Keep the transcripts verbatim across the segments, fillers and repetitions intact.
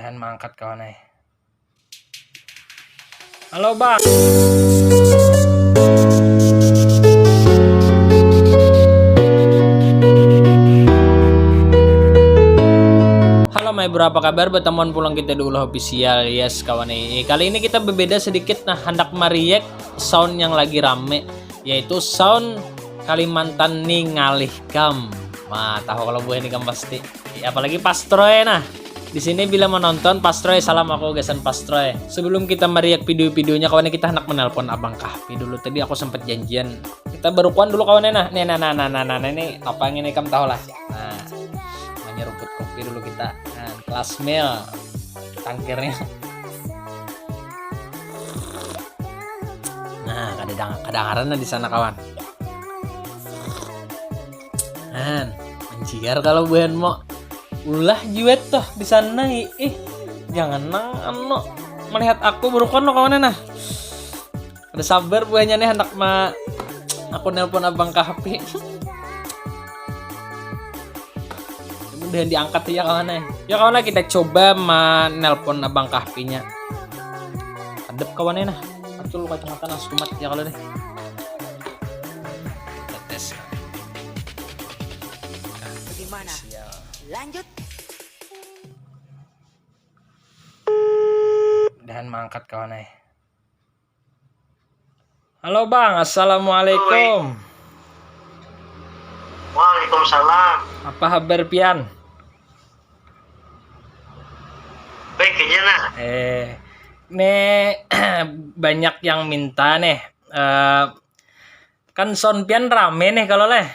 Dan mangkat kawan ai. Halo bang. Halo my bro, apa kabar? Bertemuan pulang kita di Ulah Official. Yes kawan, eh, kali ini kita berbeda sedikit. Nah, hendak meriak sound yang lagi rame, yaitu sound Kalimantan ni ngalih kam. Wah, tahu kalau buah ini kam pasti. Ya, apalagi Pastroy nah. Di sini bila menonton Pastroy, salam aku gasan Pastroy. Sebelum kita meriak video-videonya kawan, kita hendak menelpon Abang Kahpi dulu. Tadi aku sempat janjian. Kita barukuan dulu kawan nah. Nih, nah, nah, nah, nah, nah, nah, ini apa yang ini kam tahu lah. Nah, menyeruput kopi dulu kita. Nah, kelas mil tangkirnya. Nah, kadang kadangaran di sana kawan. Han, menciar kalau buhan mau ulah juet toh di sana, ih, jangan nang anu melihat aku berukon lo kawan nah. Ada sabar buahnya nih, anak ma aku nelpon abang Kahpi. Mudahan diangkat ya kawan eh. Ya kawan lah, kita coba menelpon abang Kahpinya. Hadap kawan eh nah. Betul kacamata nang sumat ya kalau deh. Kita tes. Bagaimana? Sial. Lanjut. Mudahan mangkat kawan eh. Halo bang, assalamualaikum. Waalaikumsalam. Apa habar pian? Baik aja nah. Eh, nih banyak yang minta nih. Eh, kan sound pian rame nih kalau leh.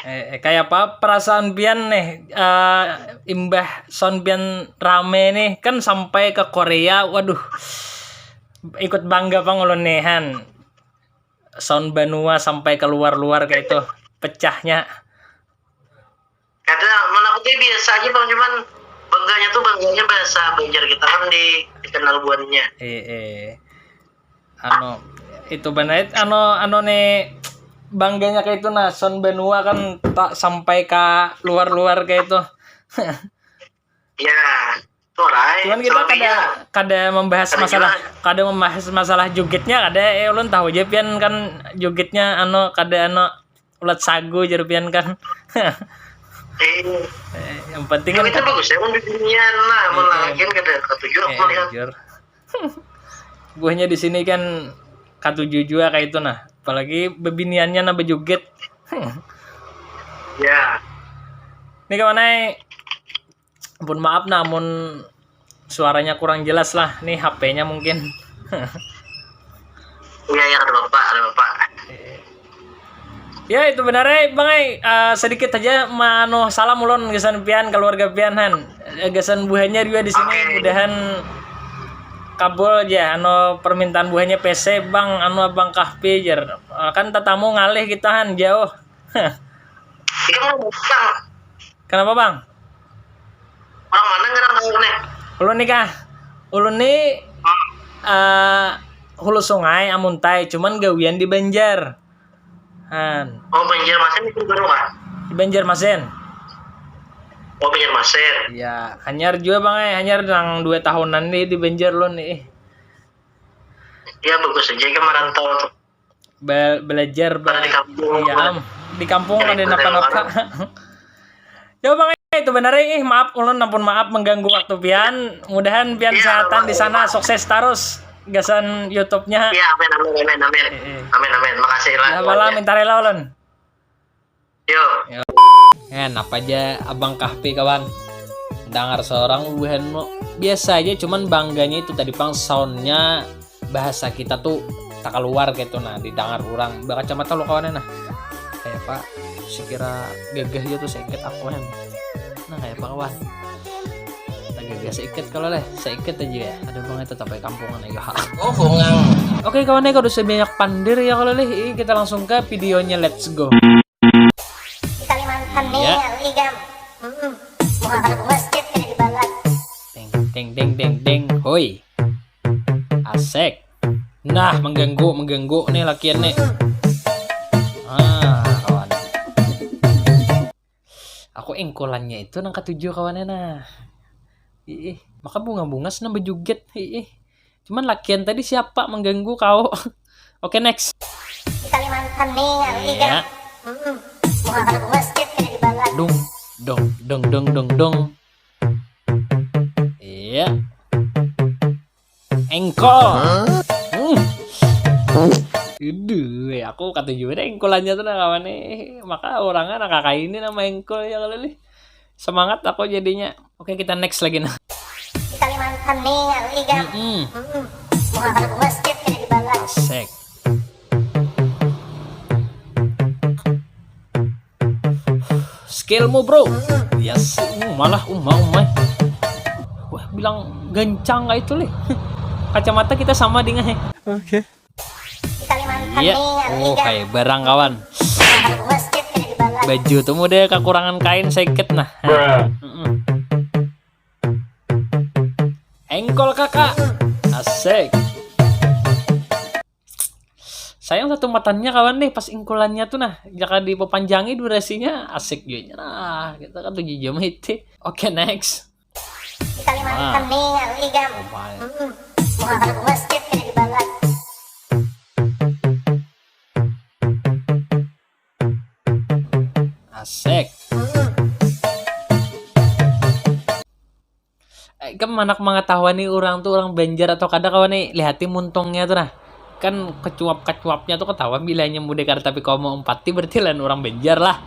Eh, eh, kayak apa perasaan pian nih? Eh, imbah sound pian rame nih, kan sampai ke Korea, waduh, ikut bangga pang ulun nih han. Sound banua sampai ke luar-luar kayak itu pecahnya. Kada, mana aku biasa aja bang, cuman bangganya tuh bangganya bahasa Banjar kita kan di dikenal buannya. Eh, eh. Anu itu banait anu anu nih bangganya kayak itu nah, sound banua kan tak sampai ke luar-luar kayak itu. Ya, suara. Cuman kita kada kada membahas kada masalah gimana? Kada membahas masalah jogetnya kada, eh ulun tahu aja pian kan jogetnya anu kada anu ulat sagu jar pian kan. Eh, yang penting kan itu bagus ya, mun bibinian lah, mun lalakian kada katuju aku lihat. Buahnya di sini kan katuju jua kayak itu nah, apalagi bebiniannya nah bejoget. Ya. Ini kawan ai, ampun maaf namun suaranya kurang jelas lah, nih H P-nya mungkin. Iya ya, ada bapak, ada bapak. Ya itu benar eh bang eh. Uh, sedikit aja mano salam ulun gasan pian keluarga pian han, gasan buhannya juga di sini. Okay. Mudahan kabul aja anu permintaan buhannya P C bang anu abang Kahpi jar. Uh, kan tatamu ngalih kita han jauh. Kenapa bang? Orang mana ngerang kau nih? Ulun nih kah? Ulun nih uh, hulu sungai Amuntai, cuman gawian di Banjar. Han. Oh Banjarmasin itu baru kah? Di Banjarmasin. Oh Banjarmasin. Ya, hanyar juga bang eh, hanyar nang dua tahunan nih di Banjar ulun nih. Ya bagus aja ke merantau tuh. Be belajar be di kampung, ya, am. Di kampung ada napa-napa. Ya bang eh, itu benar eh, maaf ulun ampun maaf mengganggu waktu pian. Mudahan pian ya, sehatan di sana, sukses terus gasan YouTube-nya. Ya amin amin amin amin. Eh, eh. Amin amin. Makasih lah. Ya, minta rela ulun. Yo. Kan apa aja abang Kahpi kawan. Dengar seorang buhan biasa aja cuman bangganya itu tadi pang soundnya bahasa kita tuh tak keluar gitu nah didengar orang berkacamata lo kawannya nah kayak apa sekira gagah gitu seket aku kan nah kayak apa kawan nah gagah seket kalau leh seket aja ya ada banget tetap kampungan aja oh bungang oke kawannya kalau sudah banyak pandir ya kalau leh kita langsung ke videonya let's go. Di Kalimantan nih ya. Ligam. Hmm. Muka kada ke masjid kada dibalas. Deng deng deng deng deng. Hoi. Asek. Nah, mengganggu, mengganggu nih lakian nih. Hmm. Ah, kawan. Aku Engkolannya itu nang katuju kawannya nah. Ih, maka bunga-bungas nang bejoget. Ih. Cuman lakian tadi siapa mengganggu kau? Oke, next. Kalimantan nih, ngeri kan? Ya. Mm-mm. Bunga bungas cek tidak dibalas. Dung, dong, dong, dong, dong, dong. Iya. Engkol. Hmm. Aduh, aku katuju deh engkolannya tuh nah kawan nih. Maka orangnya anak kakak ini nama engkol ya kali nih. Semangat aku jadinya. Oke, kita next lagi nah. Kalimantan nih, ngeri kan? Mm-mm. Mm-mm. Bunga bungas cek tidak dibalas. Asik. Skillmu, bro. Yes. Uh, malah umai umai. Wah, bilang gancang kayak itu lih. Kacamata kita sama dengan he. Oke. Kalimantan iya nih, oh kayak barang kawan. Bungas cek tidak dibalas. Baju tuh model kekurangan kain sedikit nah. Bruh. Mm-mm. Engkol kakak. Asik. Sayang satu matannya kawan nih pas engkolannya tuh nah. Jika diperpanjangi durasinya asik juga nah. Kita kan tujuh jam itu. Oke, next. Kalimantan nih, ngeri kan? Oh my. Mm-mm. Bunga bungas cek tidak dibalas. Asik. Mm-mm. Eh, kam anak mengetahuan nih orang tuh orang Banjar atau kada kawan nih lihati muntungnya tuh nah. Kan kecuap-kecuapnya tuh ketahuan bilanya muda kada tapi kalau mau empati berarti lain orang Banjar lah.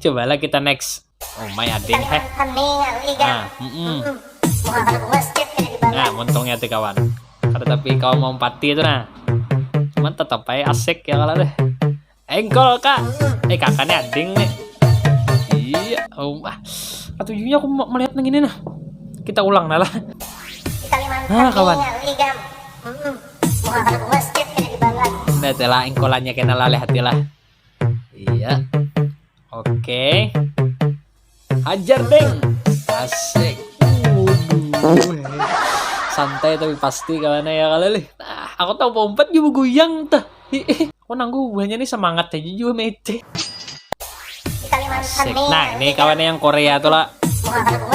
Cobalah kita next. Oh my ading heh. Kalimantan nih, ngeri kan? Ah, mm-mm. Mm-mm. Bunga bungas cek tidak dibalas. Nah, muntungnya tuh kawan. Kada tapi kalau mau empati tuh nah. Cuman tetap aja asik ya kalau deh. Engkol kak. Eh kakaknya ading nih. Iya, oh ah. Katujunya aku mau melihat nang ini nah. Kita ulang nah lah. Kalimantan nah, kawan. Nih, ngeri kan? Mm-mm. Bunga bungas cek tidak dibalas. Nah, telah engkolannya kena laleh hati lah. Iya. Oke. Hajar deng. Asik. Waduh. Santai tapi pasti kawannya ya kalau lih. Nah, aku tahu pompat juga goyang tuh. Ih, ih. Aku nanggu buahnya nih semangat aja juga mete. Asik. Nah, ini kawannya yang Korea tuh lah.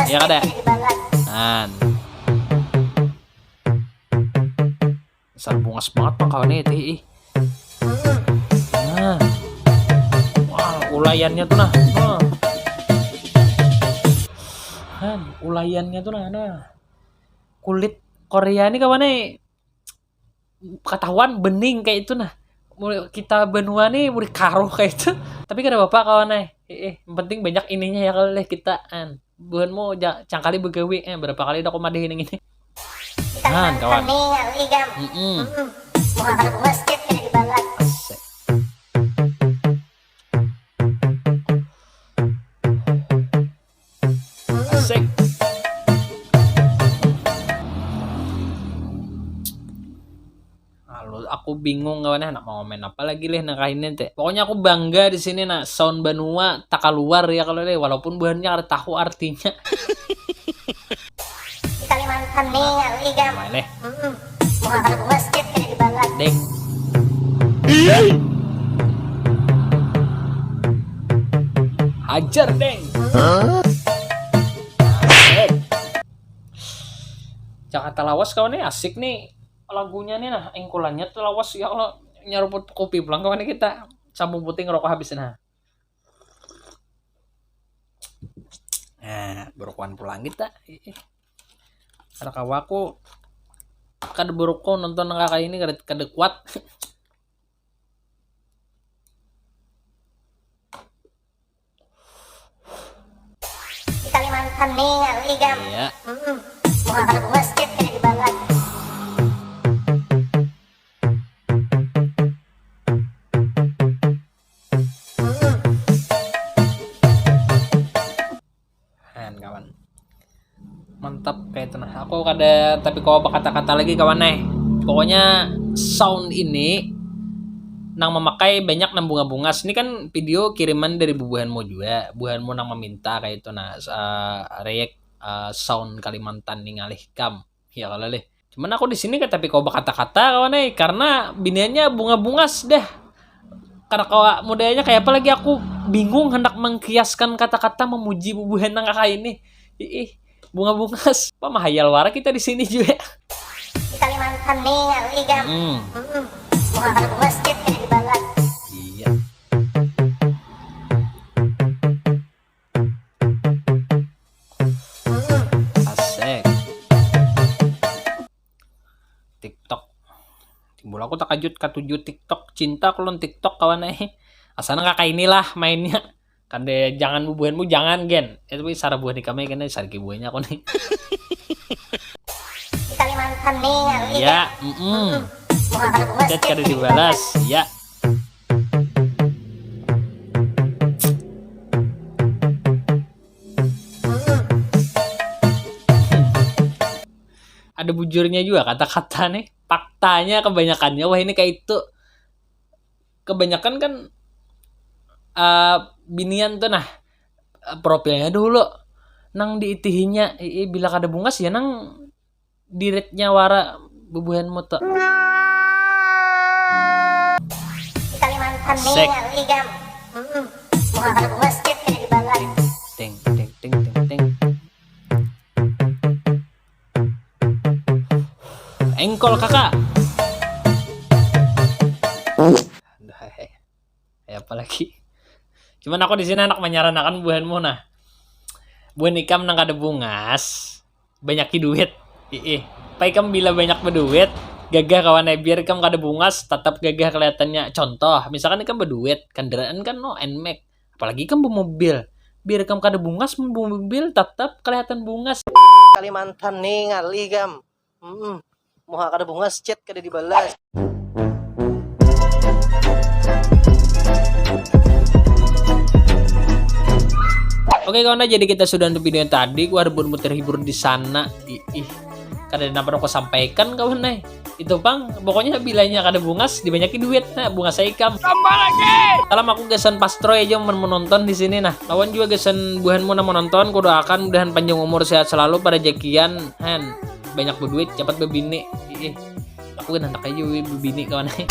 Ya kada? Nah. Besar bungas banget pang kawannya itu, ih. Nah. Wah, ulayannya tuh nah. Nah. Han, ulayannya tuh nah, nah. Kulit Korea ini kawannya ketahuan bening kayak itu nah. Kita benua nih udah karuh kayak itu. Tapi kada apa-apa kawan eh. Eh, yang penting banyak ininya ya kalau kita an. Buhanmu ja, cangkali begawi eh berapa kali udah aku madahin yang ini. Han kawan. Nih, ngeri kan? Mm-mm. Mm-mm. Bunga bungas cek tidak dibalas. Asik. Asik. Lalu aku bingung kawan eh, nak mau main apa lagi leh nah kainnya teh. Pokoknya aku bangga di sini nah sound banua tak keluar ya kalau leh walaupun buhannya kada tahu artinya. Kalimantan nih, ngeri kan? Mana? Mm-mm. Bunga bungas cek tidak dibalas. Deng. Hajar deng. Hah? Jakarta lawas kawan nih asik nih lagunya nih nah engkolannya tuh lawas ya kalau nyaruput kopi pulang kawan kita sambung puting rokok habis nah. Nah, berukuan pulang kita. Ada kawaku kada berukuan nonton kakak ini kada kada kuat. Kalimantan nih ngeri kan? Iya. Mm-mm. Bunga bungas cek tidak dibalas. Han kawan. Mantap kayak itu nah. Aku kada tapi kau berkata-kata lagi kawan eh. Pokoknya sound ini nang memakai banyak nang bunga-bungas. Ini kan video kiriman dari bubuhanmu juga. Buhanmu nang meminta kayak itu nah uh, react uh, sound Kalimantan nih ngalih kam. Ya kalau leh. Cuman aku di sini tapi kau berkata-kata kawan eh karena biniannya bunga-bungas deh. Karena kau mudanya kayak apa lagi aku Bingung hendak mengkiaskan kata-kata memuji bubuhan nang kayak ini. Ih, bunga bungas. Apa mahayal wara kita di sini juga. Di Kalimantan nih, ngalih gam. Hmm. Hmm. Bunga kada bungas, chat kada dibalas. Iya. Asik. TikTok. Timbul aku takajut katuju TikTok. Cinta aku lawan TikTok, kawan ai. Asana kakak inilah mainnya. Kande jangan bubuhanmu, jangan, gen. Eh, tapi sara buhan ikam ai, kena sariki buhannya aku nih. Di Kalimantan nih, ngalih. Ya, mm-mm. Bunga kada bungas, chat kada dibalas. Ya. Ada bujurnya juga kata-kata nih. Faktanya kebanyakannya, wah, ini kayak itu. Kebanyakan kan, eh, binian tuh, nah, eh, profilnya dulu. Nang diitihinya, ii, bila kada bungas ya nang diretnya wara bubuhan moto. Di Kalimantan nih, sek, ngalih gam. Mm-mm. Bunga kada bungas, chat kada dibalas. Ting, ting, ting, ting, ting. Engkol, kakak. Aduh, hai, hai. Ya, apalagi. Cuman aku di sini anak menyaranakan buhanmu, nah. Buhan ikam nang kada bungas, banyaki duit. Ih, ih. Pai kam bila banyak beduit, gagah kawan ai, biar kam kada bungas, tatap gagah kelihatannya. Contoh, misalkan ikam beduit, kendaraan kan no, Nmax. Apalagi kam bemobil. Biar kam kada bungas, bemobil tatap kelihatan bungas. Kalimantan nih, ngalih gam. Mm-mm. Muha kada bungas, chat kada dibalas. Oke, kawan, jadi kita sudah untuk video tadi. Ku harap buhanmu terhibur di sana. Ih, ih. Kada ada napa aku sampaikan, kawan ai. Itu pang, pokoknya bilanya kada bungas, dibanyaki duit, nah, bungas ai ikam. Tambah lagi. Salam aku gasan Pastroy aja mun menonton di sini, nah. Lawan juga gasan buhanmu nang menonton, ku doakan mudahan panjang umur, sehat selalu, pada jakian, hen, banyak beduit, cepat bebini. Ih, aku kan hendak aja, wi, bebini, kawan ai.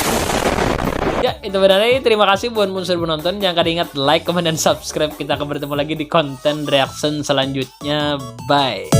Ya, itu benar ai. Terima kasih buhanmu sudah menonton. Jangan kada ingat like, comment, dan subscribe. Kita akan bertemu lagi di konten reaction selanjutnya. Bye.